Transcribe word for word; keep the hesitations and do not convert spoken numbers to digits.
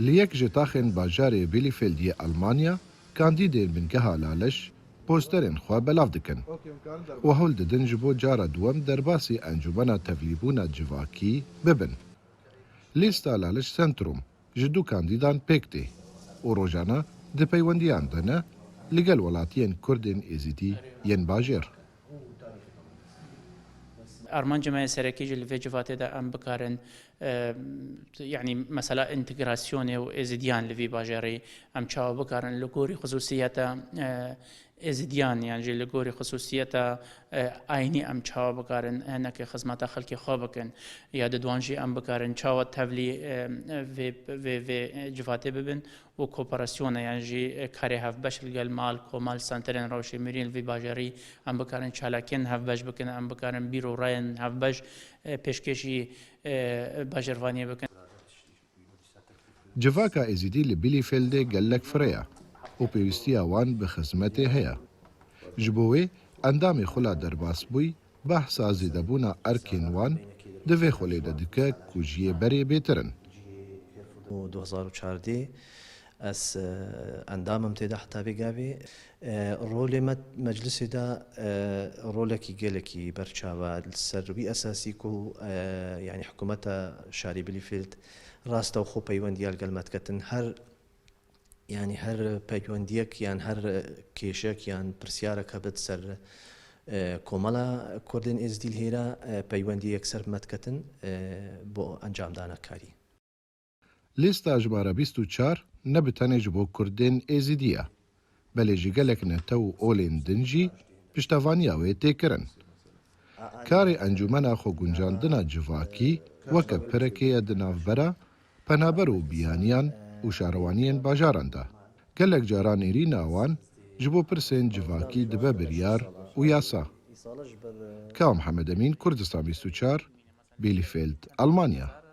Li yek ji taxên bajarê Bielefeld yê Almanya, kandîdên bingeha Laliş posterên xwe belav dikin û hewl didin ji bo cara duwem derbasî Encûmena Tevlîbûna Civakî bibin. Lîsta Laliş Sentrum ji du kandîdan pêk tê û rojane di peywendiyan de ne li gel welatiyên Kurdên Êzidî yên bajêr. Armanca me ya serekî jî li vê civatê de em bikarin, e, yanî mesela întegrasyonê û êzidiyan li vî bajarî em çawa bikarin li gorî xisûsiyeta, e, êzidiyan, yan jî li gorî xisûsiyeta, e, aynî em çawa bikarin hinekî xizmeta xelkê xwe bikin, ya di wan jî em bikarin çawa tevlî, e, vê, vê, vê civatê bibin û kooperasyona yan jî karê hevbeş li gel mal, komal, senterên rewşenbîrî li vî bajarî em bikarin çalakiyên hevbeş bikin, em bikarin bîr û rayên hevbeş, e, pêşkêşî, e, bajêrvaniyê bikin. Civaka Êzidî li Bielefeldê gelek firê ye û pêwîstiya wan bi xizmetê heye. Ji bo wê endamê xwe la derbasbûyî behsa zêdebûna erkên wan di vê xwelê de dike ku ji yê berê bêtir in. û du hezar û çardeh ez, e, endam im tê de heta vê gavê. E, rolê me meclisê de, e, rolekî gelekî berçav e. Li ser wî esasî ku, e, yanî hikûmeta şarê Bielefeld rastewxo peywendiya li gel me diketin. Her, yanî her peywendiyek yan her kêşek yan pirsiyarek hebit ser, e, komela Kurdên Êzidî li hêra, e, peywendiyê yekser bi me diketin, e, bo encamdana karî. Lîsta jimare bîst û çar ne bi tenê ji bo Kurdên Êzidî ye, belê ji gelek netew û olên din jî piştevaniya wê tê kirin. Karê Encûmena Xweguncandina Civakî weke pirekê ye di navbera penaber û biyaniyan û şarewaniyên bajaran de. Gelek cara nêrîna wan ji bo pirsên civakî dibe biryar û yasa. Kawa Mihemed Emîn, Kurdistan bîst û çar, Bielefeld, Almanya.